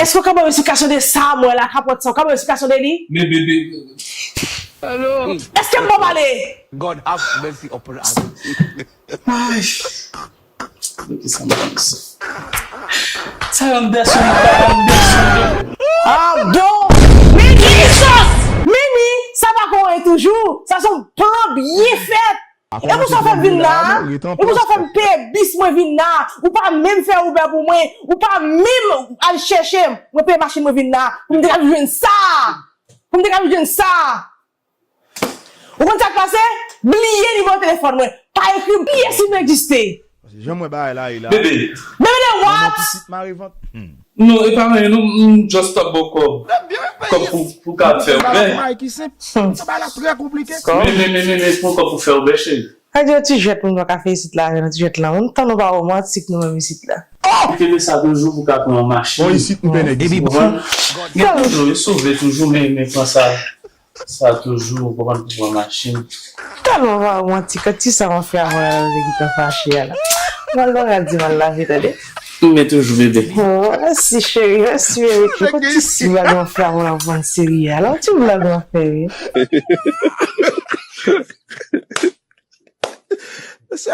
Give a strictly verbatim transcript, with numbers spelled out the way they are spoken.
Èske w ka ban m esplikasyon de sa m wè la, kapòt sa? W ka ban m esplikasyon de li? Men bebe. Èske m bon pale? God have mercy upon us. Ay. Sa Anderson, pa Anderson. Ah, bon! Men Jesus! Men ni, sa pa konyen toujou. Sa se yon plan byen fèt. E pou sa w fè m vin la? E pou sa w fè m peye bis mwen vin la? Ou pa menm fè Uber pou mwen. Ou pa menm al chèche m. Mwen peye machin mwen vin la. Pou m te ka jwenn sa. Pou m te ka jwenn sa. Ou konn sa k pase? Bliye nimewo telefòn mwen. Pa ekri m. Bliye si m egziste. Jan mwen bagay la ye la. Bebe. Bebe de what? Pitit mare vant. Non, e pa mwen, non, m just ap ba w kòb. Kòb pou, pou ka fè w byen. Bagay ki senp. Sa bagay la trè konplike. Men, men, men, men, men, pou kòb pou fè w byen, cheri. Kadi yon ti jwèt moun pa ka fè isit la avè nou, ti jwèt lan. Moun tan nou pa womantik nou menm isit la. Ou te vle sa toujou pou ka pran yon machin. Bon, isit m pè nèg isit. Bon, gen tout nou, e sove toujou, men, men pran sa. Sa toujou, ou konprann, pou pran machin. Tèlman pa womantik, an ti sa w ap fè avè nèg ki tan fache a la. Mal bagay di mal lave, tande. Men toujou bebe. Oh, mèsi cheri, mèsi bebe. Yon ti si blag w ap fè avè w ap pran seri a la. Yon ti blag w ap fè, wi. Se